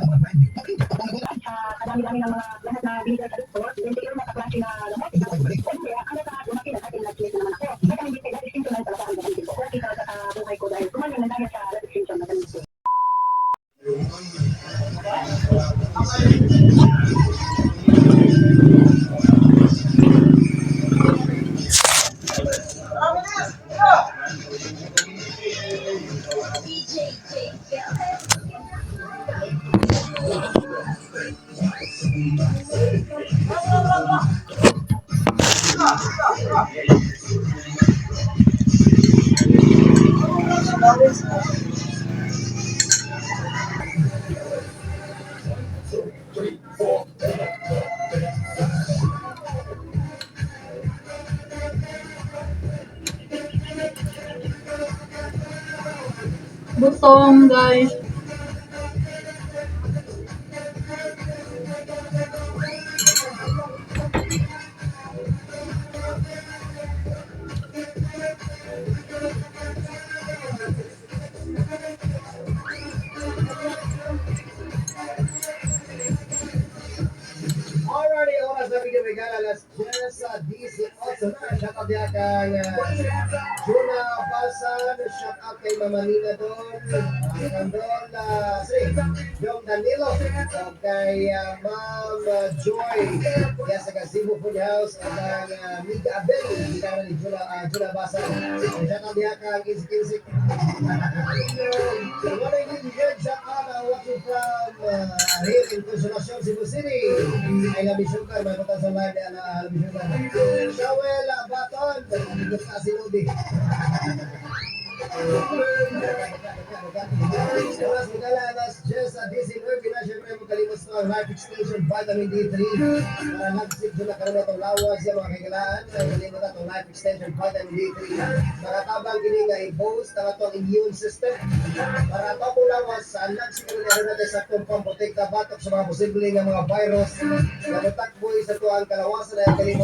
Sa kadami-dami ng mga lahat na binigay sa doktor, 21 na kaklase na gamot. Hindi, hanggang sa lumaki na ating nag na naman ako. Vitamin D3, life extension na talaga ang gamitin ko. Lucky talaga sa buhay ko dahil gumaling na dahil sa life extension na gamitin. Butong, guys. Alrighty, oras na bigyan regala alas 10 sa 18 na. Shout out diya kay Juna Balsan. Shout out kay Mama Nina doon. Doon, si Dong Danilo. At kay Ma'am Joy. Diya sa Gazebo Food House. At ang Mika Abel. Hindi ni Juna Balsan. Shout out diya kay Insik Insik. Good morning, good shout out. Watching from here in Consolacion, Cebu City. I love you, Sugar. May punta sa live na I love you, Sugar. Shawel Baton. Gusto ka si Lodi. Oras magala alas 10 sa DC 9 na syempre mo kalimos na ang Life Extension Vitamin D3 para nagsik na karon atong lawas sa mga kailangan kalimot atong Life Extension Vitamin D3 makatabang kini nga i-boost ang atong immune system para ato pong lawas sa nagsik karon natin sa atong pamprotekta batok sa mga posible nga mga virus nga motakboy sa tuang kalawasan ay kalimot.